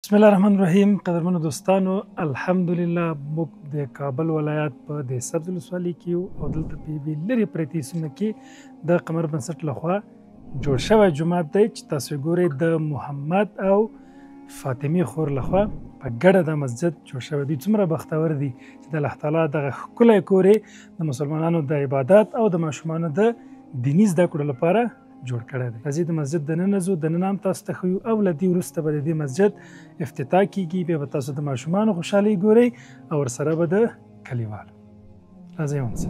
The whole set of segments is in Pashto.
بسم الله الرحمن الرحیم. قدرمنو دوستانو، الحمدلله موږ د کابل ولایت په د سبز ولسوالۍ کې یو او دلته په یوې لرې پرتې سیمه کې د قمر بنسټ لخوا جوړ شوی جومات دی چې تاسو یې ګورئ، د محمد او فاطمې خور لخوا په ګډه دا مسجد جوړ شوی دی. څومره بختور دي چې د الله تعالی دغه ښکلی کور یې د مسلمانانو د عبادت او د ماشومانو د دیني زده کړو لپاره جوړ کړی دی. راځئ د مسجد دننه ځو، دننه هم تاسو ته ښیو او له دې وروسته به د دې مسجد افتتاح کیږي. بیا به تاسو د ماشومانو خوشحالۍ ګورئ او ورسره به د کلیوالو. راځئ ونیسئ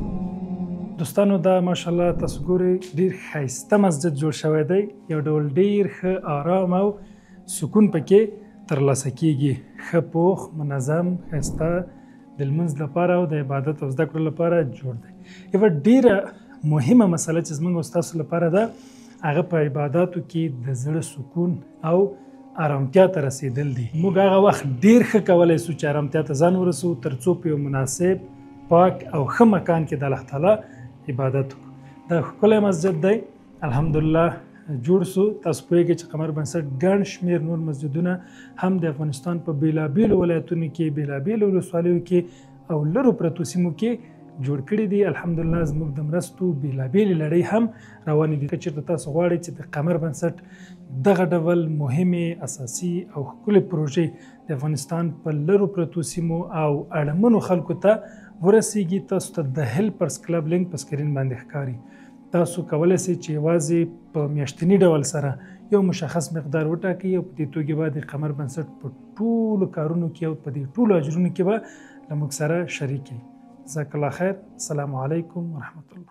دوستانو، دا ماشاءالله تاسو ګورئ ډېر ښایسته مسجد جوړ شوی دی. یو ډول ډېر ښه آرام او سکون پکې ترلاسه کیږي. ښه پوخ، منظم، ښایسته د لمونځ لپاره او د عبادت او زده کړو لپاره جوړ دی. یوه ډېره مهمه مسله چې زموږ او ستاسو لپاره ده، هغه په عباداتو کې د زړه سکون او آرامتیا ته رسېدل دي. موږ هغه وخت ډېر ښه کولی سو چې آرامتیا ته ځان ورسوو تر څو په یو مناسب، پاک او ښه مکان کې د الله تعالی عبادت وکړو. دا ښکلی مسجد دی، الحمدلله جوړ سو. تاسو پوهېږئ چې قمر بنسټ ګڼ شمېر نور مسجدونه هم د افغانستان په بېلابېلو ولایتونو کې، بېلابېلو ولسوالیو کې او لرو پرتو سیمو کې جوړ کړي دي. الحمدلله زموږ د مرستو بېلابېلې لړۍ هم روانې دي. که چېرته تاسو غواړئ چې د قمر بنسټ دغه ډول مهمې، اساسي او ښکلې پروژې د افغانستان په لرو پرتو سیمو او اړمنو خلکو ته ورسیږي، تاسو ته د هیلپرز کلب لینک په سکرین باندې ښکاري. تاسو کولی شئ چې یوازې په میاشتني ډول سره یو مشخص مقدار وټاکئ او په دې توګه به د قمر بنسټ په ټولو کارونو کې او په دې ټولو اجرونو کې به له موږ سره شریک یئ. جزاک الله خیر. السلام علیکم ورحمت الله.